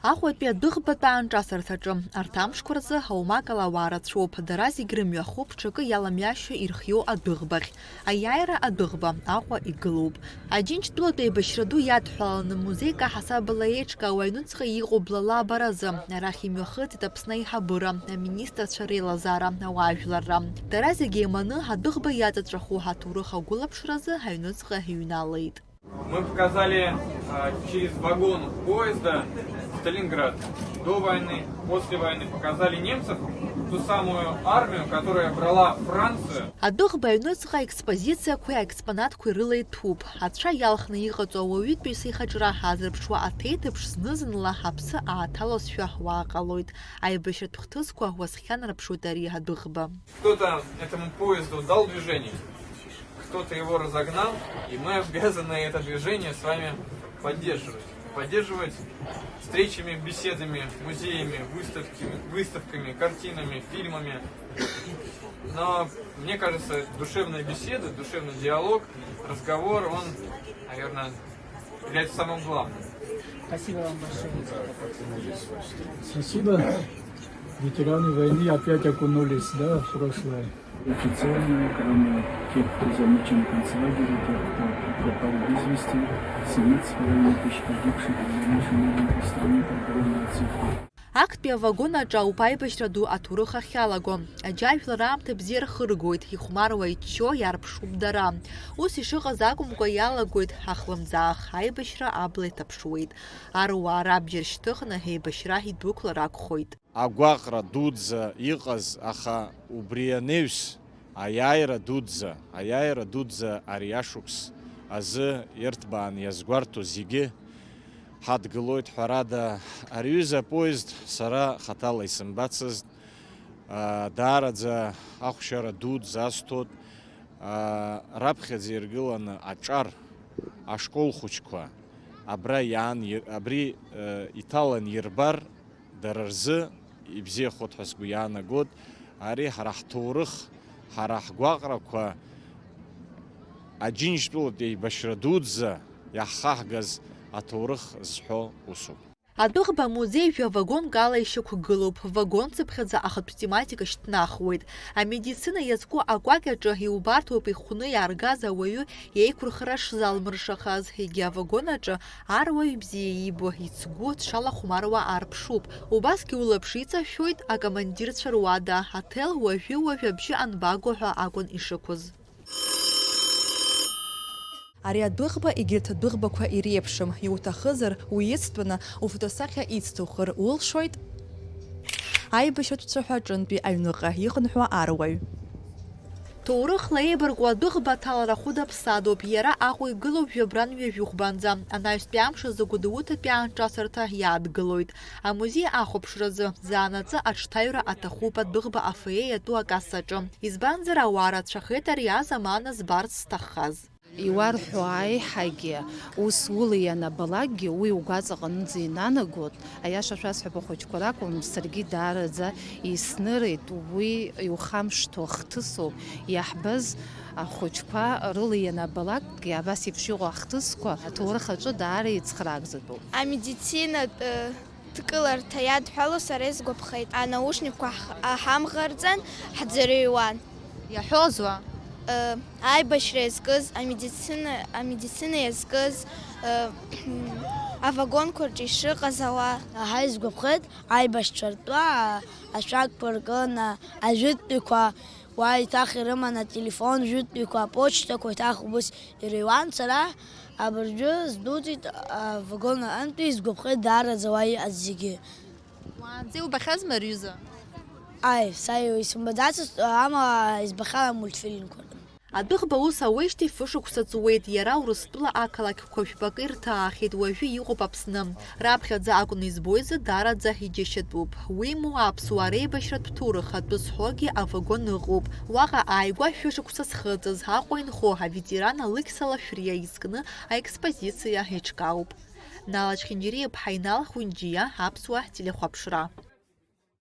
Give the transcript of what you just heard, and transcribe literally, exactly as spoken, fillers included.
Аҟәатәи адәыӷбатә аанҿасырҭаҿы арҭ амшқәа рзы аумакала ауаа рацәоуп, дара зегь рымҩахоуп ҽакы иаламҩашьо ирхиоу адәыӷбахь. Аиааира адәыӷба Аҟәа игылоуп. Аџьынџьтәылатә еибашьра ду иадҳәаланы музеик аҳасабала еиҿкаау аҩнуҵҟа иҟоу блала абаразы, арахь имҩахыҵит Аԥсны аиҳабыра, аминистрцәа реилазаара, ауаажәларра. Дара зегь еиманы адәыӷба иаҵаҵәаху аҭоурых агәылаԥшразы аҩнуҵҟа иҩналеит. Мы показали, а, через вагон поезда Сталинград до войны, после войны, показали немцев, ту самую армию, которая брала Францию. Адәыӷба аҩныҵҟа аекспозициақәеи аекспонатқәеи рыла иҭәуп. Ацәа иалхны иҟаҵоу ауаҩытәыҩса ихаҿра азырԥшуа аҭеиҭыԥш зны-зынла аԥсы ааҭалозшәа уаа ҟалоит. Аибашьратә хҭысқәа уасхьанарԥшуеит ари адәыӷба. Кто-то этому поезду дал движение, кто-то его разогнал, и мы обязаны это движение с вами поддерживать. Поддерживать встречами, беседами, музеями, выставками, выставками, картинами, фильмами. Но мне кажется, душевная беседа, душевный диалог, разговор, он, наверное, является самым главным. Спасибо вам большое. Спасибо. Ветераны войны опять окунулись, да, в прошлое. Официально, кроме тех, кто замечен в концлагере, тех, кто пропал без вести, семьи с половиной тысяч погибших, для нашей маленькой страны это огромная цифра. Актәи авагон аҿы ауп аибашьра ду аҭоурых ахьалаго. Аџьажәлар аамҭа бзиа рхыргоит, ихәмаруа иччо иаарԥшуп дара. Ус ишыҟаз акәымкәа иалагоит ахлымӡаах, аибашьра абла иҭаԥшуеит. Аруаа рабџьар шьҭыхны еибашьра идәықәлар акәхоит. Агәаҟра дуӡӡа иҟаз, аха убри анаҩс, аиааира дуӡӡа, аиааира дуӡӡа ари ашықәс азы ирҭбаан иазгәарҭо зегьы ҳадгылоит, ҳәарада, ари ҩыза апоезд сара хаҭала исымбацызт, аа, даараӡа ахәшьара дуӡӡа асҭоит, аа, раԥхьаӡа иргыланы аҿар, ашкол хәыҷқәа абра иаан ир-, абри, э, иҭалан ирбар, дара рзы ибзиахоит ҳәа сгәы иаанагоит. Ари ҳара ҳҭоурых, ҳара ҳгәаҟрақәа, Аџьынџьтәылатә еибашьра дуӡӡа иаҳхаҳгаз аҭоурых зҳәо усуп. Адәыӷба амузеи жәа вагонк ала ишьақәгылоуп. Вагонцыԥхьаӡа ахатә тематика шьҭнахуеит. Амедицина иазку акәакь аҿы иубарҭоуп ихәны иааргаз ауаҩы еиқәырхара шзалмыршахаз, егьи авагон аҿы аруаҩ бзиа иибо, ицгәы дшалахәмаруа аарԥшуп. Убасгьы улаԥш иҵашәоит акомандирцәа руада, аҭел уажәы-уажә абжьы анбаго ҳәа акәын ишықәыз. Ари адәыӷба егьырҭ адәыӷбақәа иреиԥшым, иуҭахызар, уицтәаны уфотосахьа ицҭухыр улшоит. Аибашьратә цәаҳәа аҿынтәи аҩныҟа ихынҳәуа аруаҩ. Ҭоурыхла еибаркуа адәыӷба аҭалара хәыда-ԥсадоуп, иара Аҟәа игылоуп жәабран ҩажәихәбанӡа, анаҩстәи амш азы Гәдоуҭатәи аанҿасырҭа иаадгылоит. Амузеи ахәаԥшразы, заанаҵы аҽҭаҩра аҭахуп адәыӷба афоие иатәу акассаҿы, избанзар, ауаа рацәахеит ари азамана збарц зҭаххаз. Иуарҳәо аиҳагьы, ус ула ианабалакгьы, уи угәаҵаҟынӡа инанагоит. Аиаша шәасҳәап, ахәыҷқәа ракәым, саргьы даараӡа иснырит, уи иухамышҭуа хҭысуп. Иаҳбаз ахәыҷқәа рыла ианабалакгьы, абас еиԥш иҟоу ахҭысқәа аҭоурых аҿы даара еицхраагӡатәуп. Амедицинатә, э, дкыларҭа иадҳәало сара исгәаԥхеит. Анаушникқәа ҳ-, ҳамӷарҵан, ҳӡырҩуан. Иаҳәозу? Э, аибашьра иазкыз, амедицина, амедицина иазкыз, э, авагонқәа рҿы ишыҟаз ауаа. Аҳа, исгәаԥхеит, аибашьцәа ртәы, а-, ашәақьқәа ркын, а-, ажәытәтәиқәа уа еиҭах ирыман ателефон, жәытәтәиқәа аԥочтақәа еиҭах убыс ирыҩуан. Сара абыржәы сдәылҵит авагон аҟынтәи, исгәаԥхеит даараӡа уа иҟаз зегьы. Уаанӡа иубахьазма, рҩыза? Аи, са исымбаӡацызт, амала избахьан амультфильмқәа рҟны. Адәыӷба аус ауеижьҭеи фышықәса ҵуеит, иара Урыстәыла ақалақьқәа жәпакы ирҭаахьеит, уажәы иҟоуп Аԥсны. Раԥхьаӡа акәны избои рзы даараӡа иџьашьатәуп. Уимоу, аԥсуаа реибашьратә ҭоурых атәы зҳәогьы авагон ыҟоуп. Уаҟа ааигәа шәышықәса зхыҵыз, Аҟәа инхо аветеран Алықьса Лашәриа изкны аекспозициа еиҿкаауп. Нала Чхинџьариа-иԥҳа, Инал Хәынџьиа, Аԥсуа телехәаԥшра.